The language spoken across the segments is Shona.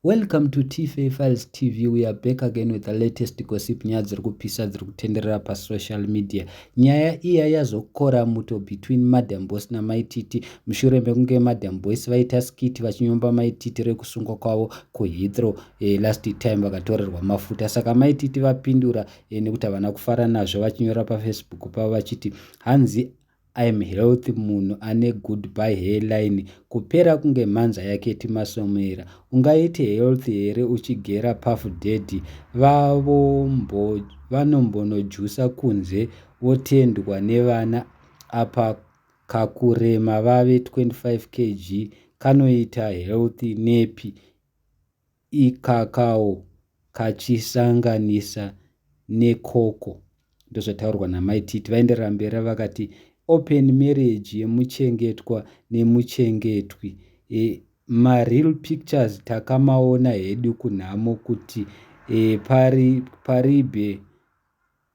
Welcome to TFA Files TV. We are back again with the latest gossip, nyaya dziri kupisa dziri kutenderera pasocial media. Nyaya iya yazokora muto between Madam Boss naMaititi mushure mekunge Madam Boss vaita skit vachinyomba Maititi rekusungwa kwavo kuHeathrow last time vakatorerwa mafuta. Saka Maititi vapindura nekuti havana kufara nazvo, vachinyora paFacebook pavo vachiti hanzi, "I'm healthy, munhu ane goodbye hairline kupera kunge mhanza yake timasomera. Ungaite healthy here uchigera Puff Daddy? Vanombonojusa kunze votendwa nevana. Apa kakurema vave 25 kg, kanoita healthy nepi ikakawo kachisanganisa nekoko?" Ndozvataurwa naMaititi. Vaenderera mberi vakati open marriage yemuchengetwa nemuchengetwi. Mareal pictures takamaona hedu kunhamo kuti paribe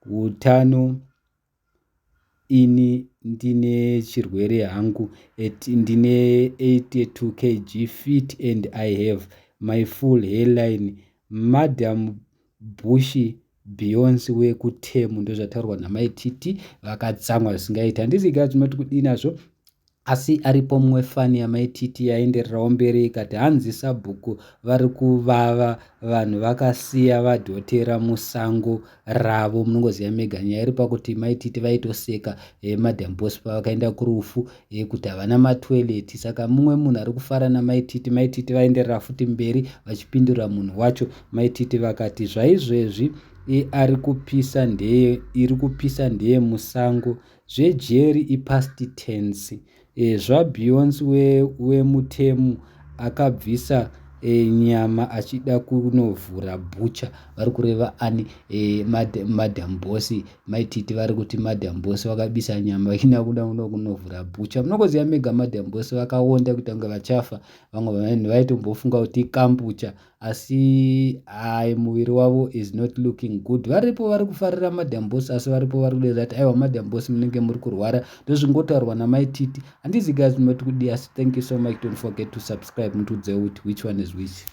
utano. Ini ndine chirwere hangu, ndine 82 kg fit and I have my full hairline. Madam Bushi Beyonce wekutemu. Ndozvataurwa naMaititi, vakatsamwa zvisingaiti. Handizivi tinoti kudii nazvo, asi aripo mumwe fan yaMaititi yaendererawo mberi ikati hanzi sabhuku vari kuvava, vanhu vakasiya vadhotera musango ravo. Munongoziva mega nyaya iri pakuti Maititi vaitoseka Madam Boss pavakaenda kurufu kuti havana matoilet. Saka mumwe munhu ari kufara naMaititi. Maititi vaenderera futi mberi vachipindura munhu wacho. Maititi vakati zvaizvezvi ari kupisa ndeye iri kupisa ndeye musango, zvejeri ipast tense. ZvaBeyonce wemutemu akabvisa nyama achida kunovhura bhucha. Vari kureva ani? Madam Boss. Maititi vari kuti Madam Boss vakabisa nyama vachida kuda kunovhura bhucha. Munongoziva mega Madam Boss vakaonda kuita kunge vachafa. Vamwe vanhu vaitombofunga kuti ikambucha, asi ai, muviri wavo is not looking good. Varipo vari kufarira Madam Boss, asi varipo vari kudedza kuti aiwa, Madam Boss munenge muri kurwara. Ndozvingotaurwa naMaititi. Handizi guys munoti kudii, asi thank you so much. Don't forget to subscribe. Mutiudzewo kuti which one is which.